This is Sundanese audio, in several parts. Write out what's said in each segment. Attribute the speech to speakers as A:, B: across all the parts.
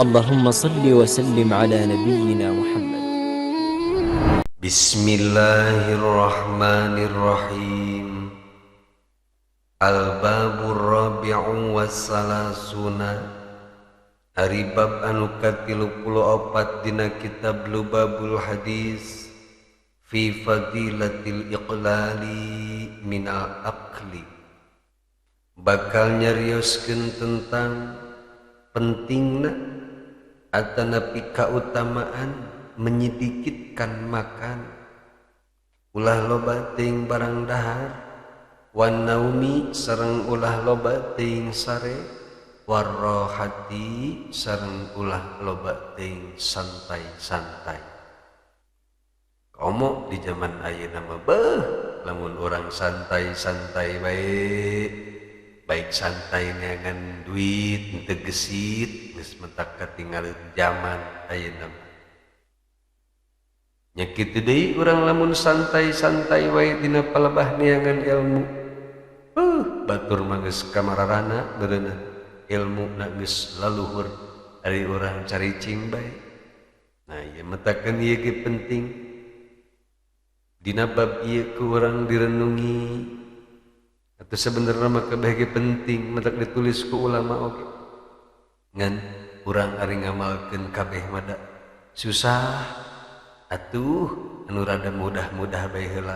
A: اللهم صل وسلم على نبينا محمد.
B: Bismillahirrahmanirrahim. Al-babur rabi'u wassalasuna, ari bab anu ka-34 dina kitab Lubabul Hadis, fi fadilatil iqlali minal akli, bakal nyarioskeun tentang pentingna atanapi kautamaan menyedikitkan makan, ulah loba teuing barang dahar, wan naumi sareng ulah loba teuing sare, warrohati sareng ulah loba teuing santai-santai. Komo di zaman ayeuna mah, beuh, lamun urang santai-santai bae, baik santai neangan duit teu gesit, geus mentak katinggalin zaman ayeuna mah. Nya kitu deui urang lamun santai-santai wae dina palebah neangan ilmu, batur mah geus kamararana beureunah, ilmu na geus laluhur, ari urang caricing bae. Nah, ieu matakan ieu ge penting dina bab ieu ku urang direnungi, atau sebenarnya mah kabeh ge penting, matak ditulis ku ulama oge, ngan urang ari ngamalkeun kabeh mah da susah. Atuh anu rada mudah-mudah bae heula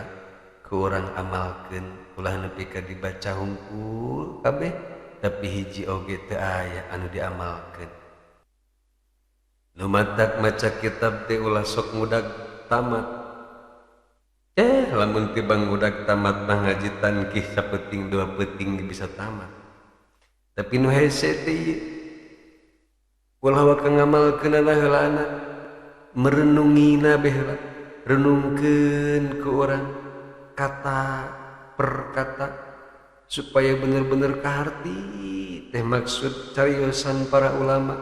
B: ku urang amalkeun, ulah nepi ka dibaca hungkul kabeh tapi hiji oge teu aya anu diamalkeun. Nu matak maca kitab teh ulah sok ngudag tamat. Lamun tibang ngudag tamat mah ngaji tankih sapeting dua peting bisa tamat. Tapi nu hese teh ieu ulah waka ngamalkeunana heulana, merenungina bae heula, renungkeun ku urang kata per kata supaya bener-bener kaharti teh maksud cariosan para ulama,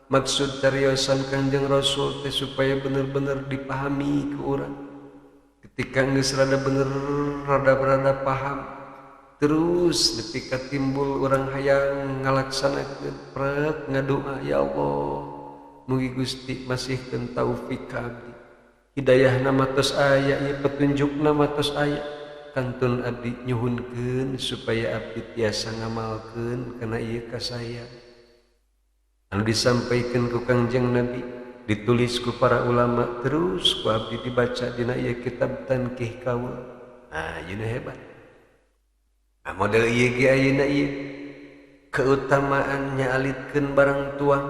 B: maksud cariosan Kanjeng Rasul teh supaya bener-bener dipahami ku urang. Ketika geus rada bener, rada-rada paham, terus nepi ka timbul urang hayang ngalaksanakeun, prek ngadoa, "Ya Allah, mugi Gusti masihkeun taufik ka abdi, hidayah mah tos aya ieu, petunjukna mah tos aya, kantun abdi nyuhunkeun supaya abdi tiasa ngamalkeun kana ieu kasaya anu disampaikan ku Kangjeng Nabi, ditulis ku para ulama, terus ku abdi dibaca dina ieu kitab Tankih Kaul." Nah, ieu hebat. Nah, model ieu ge ayeuna ieu keutamaan nyaalitkeun barang tuang,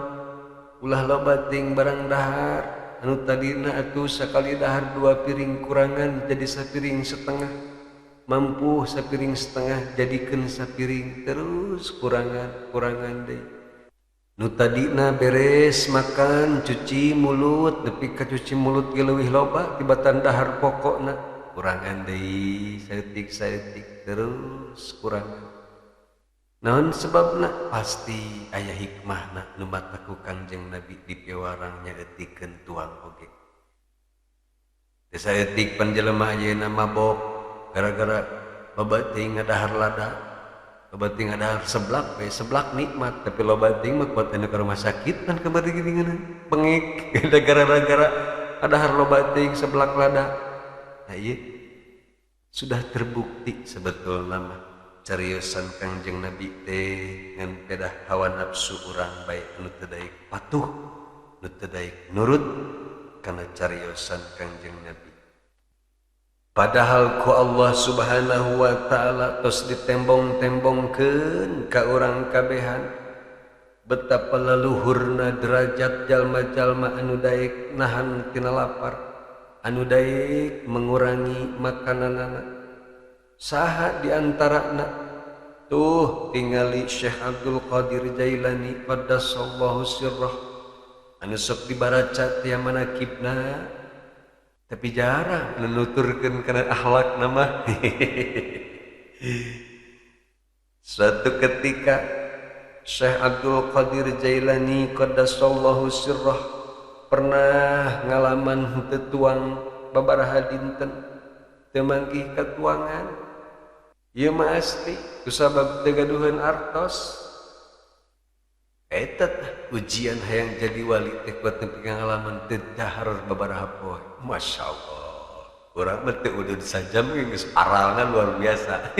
B: ulah loba teuing barang dahar. Anu tadina atuh sakali dahar dua piring kurangan jadi sapiring setengah, mampu sapiring setengah jadikeun sapiring, terus kurangan kurangan deui. Nu tadina beres makan cuci mulut, nepi ka cuci mulut ge leuwih loba tibatan dahar pokokna, kurangan deui saeutik saeutik, terus kurangan. Naon sebabna? Pasti aya hikmahna nu matak ku Kangjeng Nabi dipiwarang nyaeutikeun tuang oge. Teu saeutik pan jelema ayeuna mabok gara-gara loba teuing ngadahar lada, loba teuing ngadahar seblak we, seblak nikmat tapi loba teuing mah kuat anu ka rumah sakit pan kamari geuningan pengek gara-gara ngadahar loba teuing seblak lada. Nah, ieu sudah terbukti sebetulna mah cariosan Kangjeng Nabi teh, ngan pedah hawa nafsu urang bae anu teu daek patuh, nu teu daek nurut kana cariosan Kangjeng Nabi. Padahal ku Allah Subhanahu wa taala tos ditembong-tembongkeun ka urang kabehan betapa leluhurna derajat jalma-jalma anu daek nahan tina lapar, anu daek mengurangi makananana. Saha diantarana? Tuh tingali Syekh Abdul Qadir Jailani qaddasallahu sirrah, anu sok dibaraca tia manakibna tapi jarang nuturkeun kana akhlak nama. Suatu ketika Syekh Abdul Qadir Jailani qaddasallahu sirrah pernah ngalaman henteu tuang babaraha dinten, teu manggih katuangan. Ieu mah asli kusabab teu gaduheun artos. Eta ujian hayang jadi wali teh kuat nepi ka ngalaman teu dahar babaraha poe. Masya Allah, urang mah teu udud sajam geus aralna luar biasa.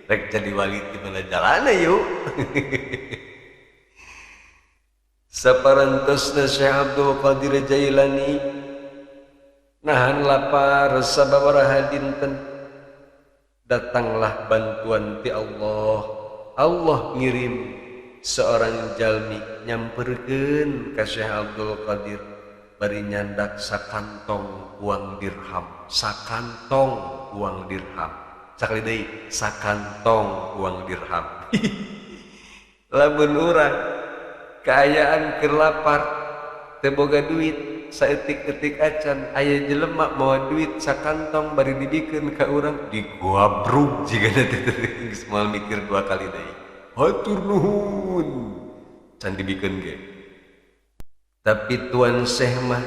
B: Rek jadi wali di mana jalana yuk. Saparantosna Syekh Abdul Qadir Jailani nahan lapar sababaraha dinten, datanglah bantuan ti Allah. Allah ngirim seorang jalmi nyamperkeun ka Syekh Abdul Qadir bari nyandak sakantong uang dirham, sakantong uang dirham, sakali deui sakantong uang dirham. Lamun urang kaayaan keur lapar teu boga duit saeutik-eutik acan, aya jelema mawa duit sakantong bari dibikeun ka urang, diguabrug jigana teh geus moal mikir dua kali deui. Hatur nuhun can dibikeun ge. Tapi Tuan Syekh mah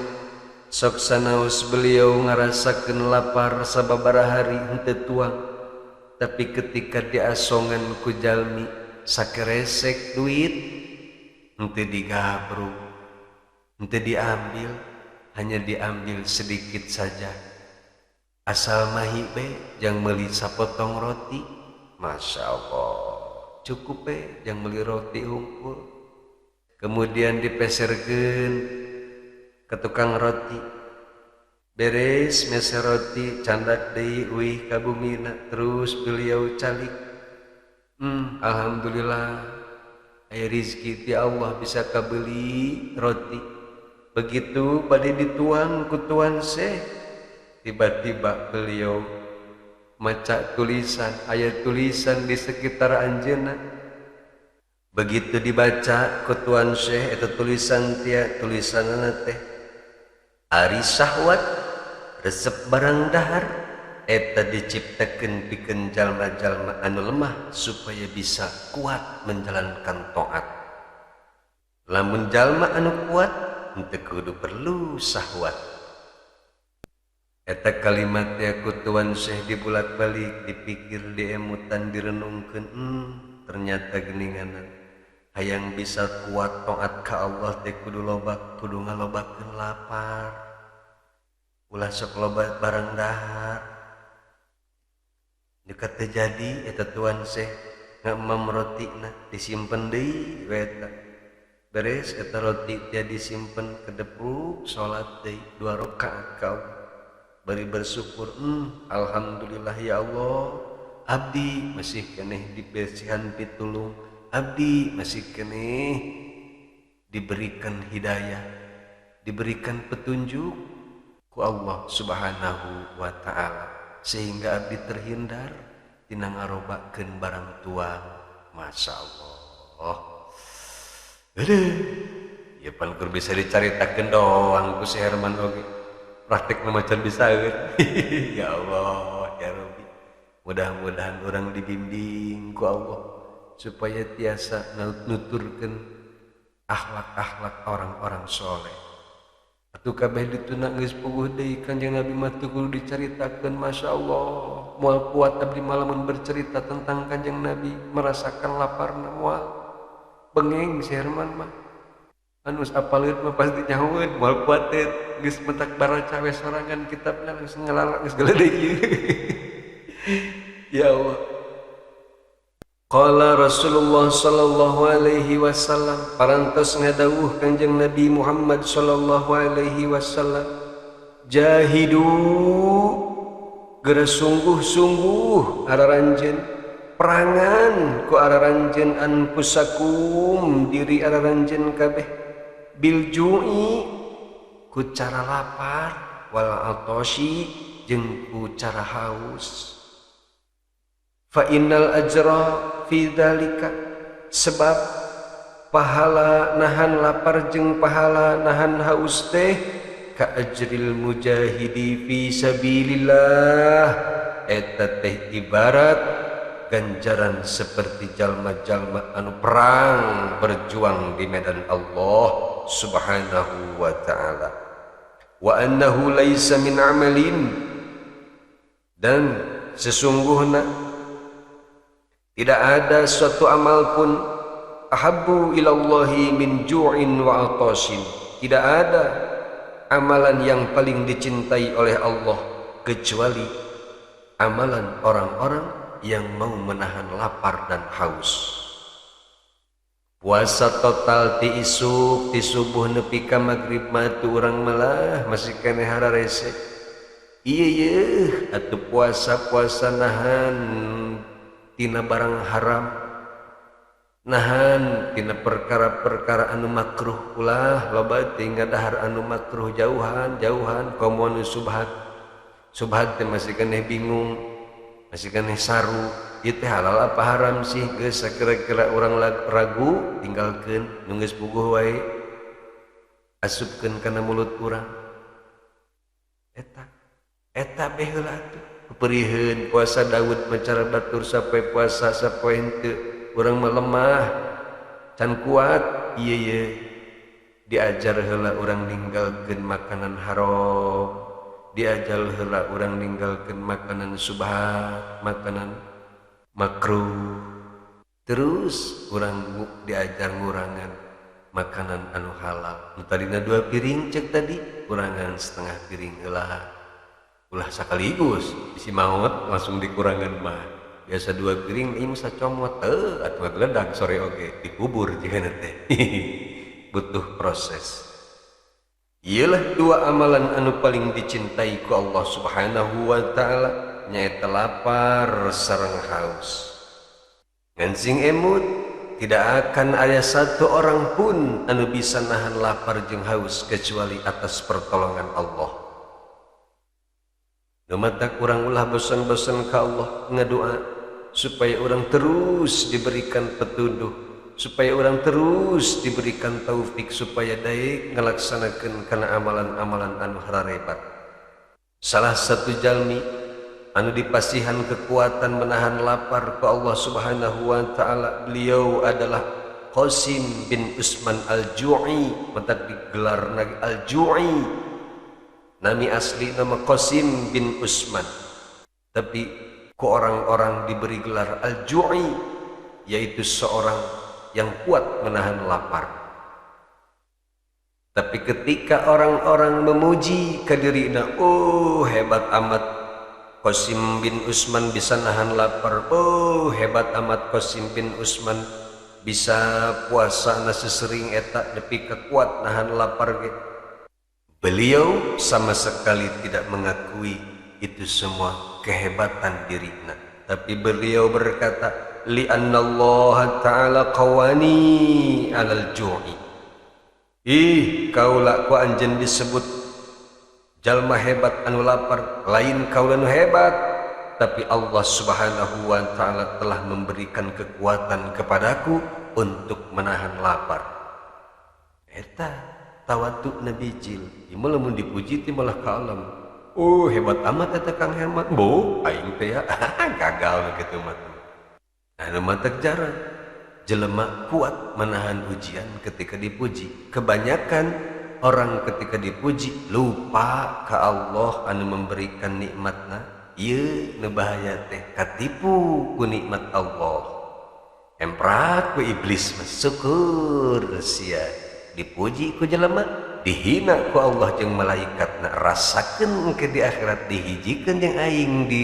B: sok sanaos beliau ngarasakeun lapar sababaraha hari henteu tuang, tapi ketika diasongan ku jalmi sakeresek duit henteu digabrug, henteu diambil, hanya diambil sedikit saja. Asal mahi be jang meuli sapotong roti. Masya Allah, cukup be jang meuli roti hungkul. Kemudian dipeserkeun ke tukang roti. Beres meser roti, candak deui uih ka bumina, terus beliau calik. Alhamdulillah aya rizki ti Allah bisa kabeli roti. Begitu bade dituang ku Tuan Syekh, tiba-tiba beliau maca tulisan, aya tulisan di sekitar anjeunna. Begitu dibaca ku Tuan Syekh eta tulisan tia, tulisanna teh ari syahwat resep barang dahar eta diciptakeun pikeun jalma-jalma anu lemah supaya bisa kuat menjalankan taat. Lamun jalma anu kuat henteu kudu perlu syahwat. Eta kalimat teh ku Tuan Syekh dibulak-balik, dipikir, diemutan, direnungkeun, ternyata geuninganan hayang bisa kuat taat ka Allah teh kudu loba, kudu ngalobakeun lapar. Ulah sok loba barang dahar. Dekat teh jadi eta Tuan Syekh ngamam rotina disimpen deui we eta. Beres eta roti teh disimpen kedepuk, salat deui 2 rakaat ka Allah. Bari bersyukur, alhamdulillah ya Allah, abdi masih keneh dibersihan pitulung, abdi masih keneh diberikan hidayah, diberikan petunjuk ku Allah Subhanahu wa ta'ala, sehingga abdi terhindar tina ngarobakeun barang tuang. Masya Allah. Aduh, ya pan keur bisa dicaritakeun doang ku si Herman oge, praktek macan bisa. Ya Allah ya Rabbi, mudah-mudahan orang dibimbing ku Allah supaya tiasa nuturkeun akhlak-akhlak orang-orang soleh. Atuh kabeh dituna geus puguh deui Kanjeng Nabi mah teu kudu dicaritakeun. Masya Allah, moal kuat abdi malamun bercerita tentang Kanjeng Nabi merasakan laparna, moal bengeng si Herman mah. Anu apaleun mah pasti nyahoeun, moal kuat teh geus mentak baraca we sorangan kitabna langsung ngalalak geus geuleudeuy ieu. Ya Allah. Qala Rasulullah sallallahu alaihi wasallam, parantos ngadawuh Kanjeng Nabi Muhammad sallallahu alaihi wasallam, jahidu geura sungguh-sungguh araranjeun, perangan ku araranjeun anfusakum diri araranjeun kabeh, bil ju'i ku cara lapar, wal atashi jeung ku cara haus. Fa innal ajra fi dzalika, sebab pahala nahan lapar jeung pahala nahan haus teh ka ajril mujahidi fi sabilillah, eta teh ibarat ganjaran seperti jalma-jalma anu perang berjuang di medan Allah Subhanahu wa ta'ala. Wa annahu laisa min amalin, dan sesungguhnya tidak ada suatu amal pun ahabbu ilallahi min ju'in wa atasin. Tidak ada amalan yang paling dicintai oleh Allah kecuali amalan orang-orang yang mau menahan lapar dan haus. Puasa total ti isuk ti subuh nepi ka magrib mah tu urang malah masih keneh hararese. Ieu yeuh atuh puasa-puasa nahan tina barang haram, nahan tina perkara-perkara anu makruh, ulah loba teuing ngadahar anu makruh, jauhan-jauhan komo nu subhat. Subhat teh masih keneh bingung, masih keneh saru, ieu teh halal apa haram sih, geus sakira-kira urang ragu tinggalkeun, nu geus puguh wae asupkeun kana mulut urang. Eta beh heula atuh peperiheun puasa Daud macara batur sapoe puasa sapoe henteu, urang mah lemah can kuat. Ieu ye diajar heula urang ninggalkeun makanan haram, diajar heula urang ninggalkeun makanan subhat, makanan makruh, terus urang diajar ngurangan makanan anu halal. Nu tadina 2 piring cek tadi kurangan setengah piring heula, ulah sekaligus bisi maot langsung dikurangan mah. Biasa 2 piring ieu mah sacomot teu atuh geledag sore oge dikubur jigana teh. Butuh proses. Iyalah 2 amalan anu paling dicintai ku Allah Subhanahu wa taala, nyaeta lapar sareng haus. Ngan sing emut, tidak akan ada satu orang pun anu bisa nahan lapar jeung haus kecuali atas pertolongan Allah. Nu matak urang ulah bosan-bosan ka Allah ngadoa supaya urang terus diberikan petunjuk, supaya orang terus diberikan taufik supaya daek ngalaksanakeun kana amalan-amalan anu hararebat. Salah satu jalmi anu dipasihan kekuatan menahan lapar ku Allah Subhanahu wa taala, beliau adalah Qasim bin Utsman Al-Ju'i, matak digelar nagi Al-Ju'i. Nami asli nama Qasim bin Utsman, tapi ku orang-orang diberi gelar Al-Ju'i, yaitu seorang yang kuat menahan lapar. Tapi ketika orang-orang memuji kadirina, oh hebat amat Qasim bin Utsman bisa nahan lapar, oh hebat amat Qasim bin Utsman bisa puasa na sesering eta nepi ka kuat nahan lapar ge. Beliau sama sekali tidak mengakui itu semua kehebatan dirina, tapi beliau berkata, li'annallaha ta'ala qawani 'alal ju'i. Ih, kaula ku anjeun disebut jalma hebat anu lapar, lain kaula nu hebat, tapi Allah Subhanahu wa taala telah memberikan kekuatan kepadaku untuk menahan lapar. Eta tawadu Nabi Jil, ieu lamun dipuji teh malah ka alam. Oh, hebat amat eta Kang Herman. Bo, aing teh ya gagal kitu mah. Anu matak jarang jelema kuat menahan ujian ketika dipuji. Kebanyakan orang ketika dipuji lupa ka Allah anu memberikan nikmatna. Ieu nu bahaya teh katipu ku nikmat Allah. Emprak ku iblis mah, syukur sia dipuji ku jelema, dihina ku Allah jeung malaikatna, rasakeun ke di akhirat dihijikeun jeung aing di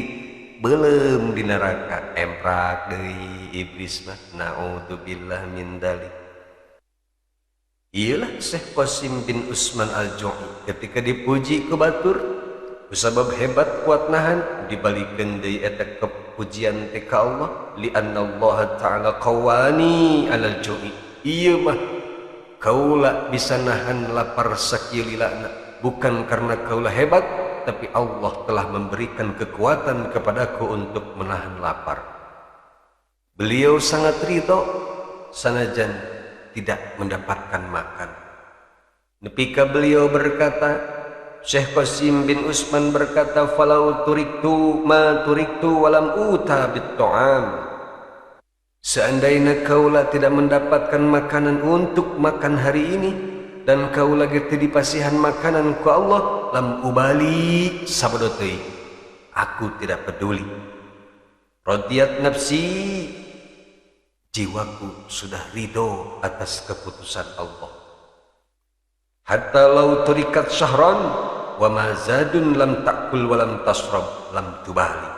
B: belum di neraka. Emprak deui iblis mah, naudzubillah min dalik. Iyalah Syekh Qasim bin Utsman Al-Ju'i ketika dipuji ku batur kusabab hebat kuat nahan, dibalikeun deui eta kepujian teh ka Allah, li'annallaha ta'ala qawani 'alal ju'i. Ieu mah kaula bisa nahan lapar sakieu lilana bukan karena kaula hebat, tapi Allah telah memberikan kekuatan kepadaku untuk menahan lapar. Beliau sangat ridho sanajan tidak mendapatkan makan. Nepika beliau berkata, Syekh Qasim bin Utsman berkata, falau turiktu ma turiktu walam uta bit-ta'am. Seandainya kaula tidak mendapatkan makanan untuk makan hari ini dan kaula ge teu dipasihan makanan ku Allah, lam ubali sabodo teuing, aku tidak peduli. Radiyat nafsi, Jiwaku sudah ridho atas keputusan Allah. Hatta lau turikat syahran wa ma zadun lam ta'kul wa lam tasrab lam tubali.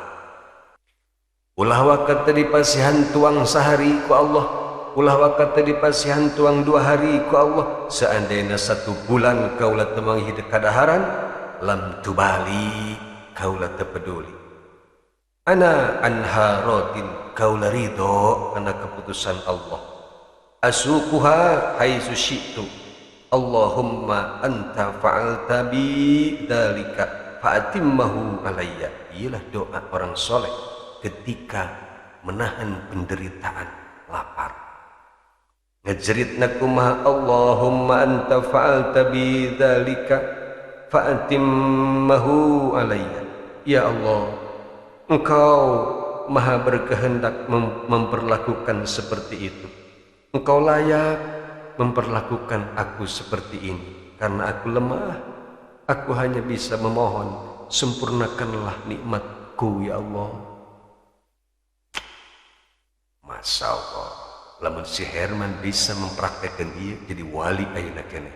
B: Ulah wakat teu dipasihan tuang sahari ku Allah, ulah wakat teu dipasihan tuang 2 hari ku Allah, seandainya 1 bulan kaula teu manggih kadaharan lam tubali, kaula teu peduli. Ana anha radin, kaula ridho kana keputusan Allah. Asuquha haitsu syi'tu. Allahumma anta fa'alta bi dzalika fa'atimmahu alayya. Ialah doa orang soleh ketika menahan penderitaan lapar. Ngajeritna kumaha? Allahumma anta fa'alta bi dzalika fa'atimmahu alayya. Ya Allah, Engkau maha berkehendak memperlakukan seperti itu. Engkau layak memperlakukan aku seperti ini karena aku lemah. Aku hanya bisa memohon, sempurnakanlah nikmatku ya Allah. Masya Allah, lamun si Herman bisa mempraktekkan ieu jadi wali ayeuna keneh.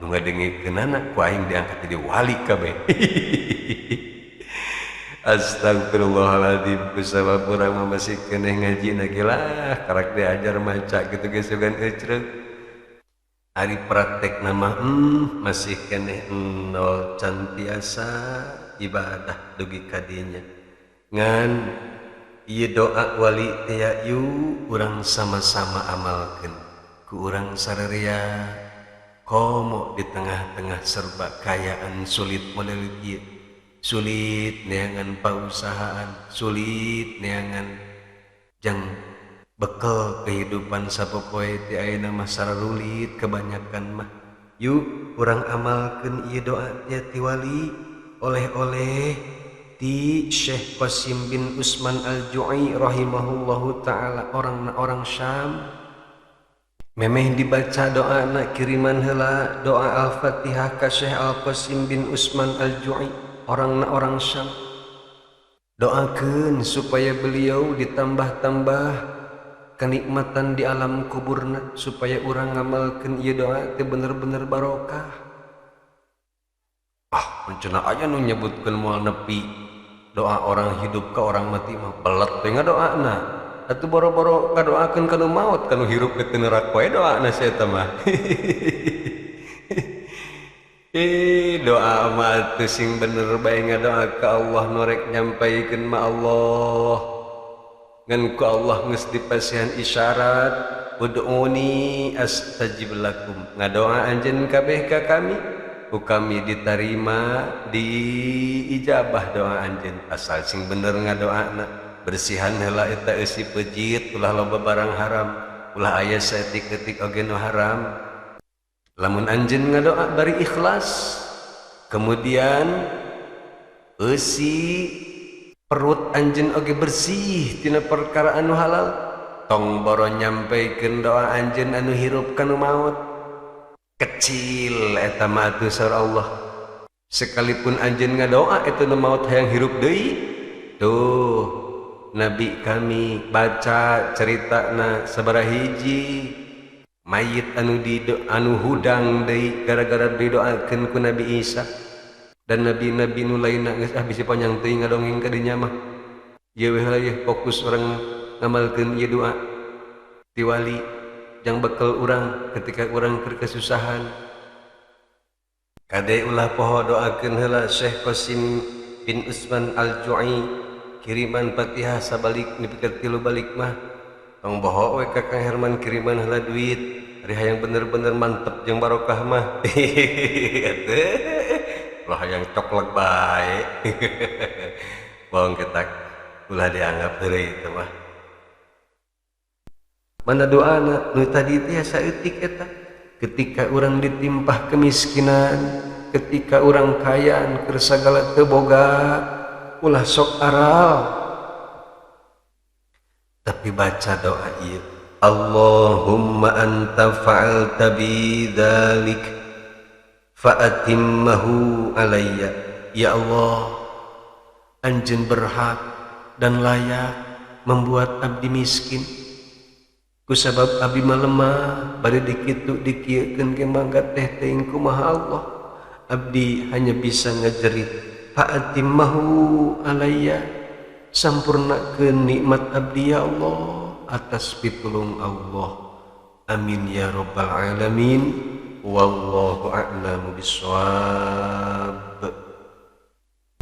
B: Nu ngadengekeunana ku aing diangkat jadi wali kabeh. Astagfirullahaladzim, kusabab urang mah masih keneh ngaji na ge lah, karak diajar maca gitu ge sugan ecreug. Ari praktek nama masih keneh nol can tiasa ibadah dugi ka dinya. Ngan ieu doa wali teh ya yu urang sama-sama amalkeun ku urang sararea komo di tengah-tengah serba kayaan sulit model ieu, sulit neangan pausahaan, sulit neangan jang bekal kehidupan sapopoe teh ayeuna mah sararulit kebanyakan mah. Yuk urang amalkeun ieu doa teh ti wali oleh-oleh ti Syekh Qasim bin Utsman Al-Ju'i rahimahullahu taala, orang Syam. Memeh dibaca doana kiriman heula doa Al-Fatihah ka Syekh Al-Qasim bin Utsman Al-Ju'i, orangna orang Syam. Doakeun supaya beliau ditambah-tambah kenikmatan di alam kuburna, supaya urang ngamalkeun ieu doa teh bener-bener barokah. Ah, cenah aya nu nyebutkeun moal nepi doa orang hidup ke orang mati mah belet teh ngadoana. Atuh boro-boro ngadoakeun ka nu maot, ka nu hirup ke teu nerak wae doana si eta mah. Doa mah atuh sing bener bae ngadoa ka Allah nu rek nyampaikeun ma Allah. Ngan ku Allah geus dipasihan isyarat, ud'uni astajib lakum. Ngadoa anjeun kabeh ka kami, ku kami ditarima, diijabah doa anjeun. Asal sing bener ngadoana, bersihan heula eta eusi pejit, ulah loba barang haram, ulah aya saeutik-eutik oge nu haram. Lamun anjeun ngadoa bari ikhlas, kemudian eusi perut anjeun oge bersih tina perkara anu halal, tong boro nyampaikeun doa anjeun anu hirup kanu maot. Kecil eta mah atuh saur Allah. Sekalipun anjeun ngadoa eta nu maot hayang hirup deui. Tuh nabi kami baca ceritana sabaraha hiji mayit anu di anu hudang deui gara-gara didoakeun ku Nabi Isa dan nabi-nabi nu lainna geus ah bisi panjang teuing ngadongeng ka dinya mah. Ieu we heula yeuh fokus urang ngamalkeun ieu doa ti wali jang bekal urang ketika urang keur kesusahan. Kade ulah poho doakeun heula Syekh Qasim bin Utsman Al-Ju'i kiriman Fatihah sabalik nepi ka 3 balik mah. Tong boho we ka Kang Herman kiriman heula duit, ari hayang bener-bener mantep jeung barokah mah. Ulah hayang coklek bae. Bohong ketak ulah dianggap heureuy eta mah. Mana doana nu tadi teh saeutik eta, ketika urang ditimpah kemiskinan, ketika urang kayaan keur sagala teu boga, ulah sok aral, tapi baca doa ieu, Allahumma anta fa'alta bi dzalik fa'atimmahu alayya. Ya Allah, anjeun berhak dan layak membuat abdi miskin. Kusabab abdi mah lemah bari dikitu dikieukeun ge mangga teh teuing kumaha Allah. Abdi hanya bisa ngajerit fa'atimmahu alayya, sampurnakeun nikmat abdi ya Allah atas pitulung Allah. Amin ya rabbal alamin. Wallahu a'lamu bissawab.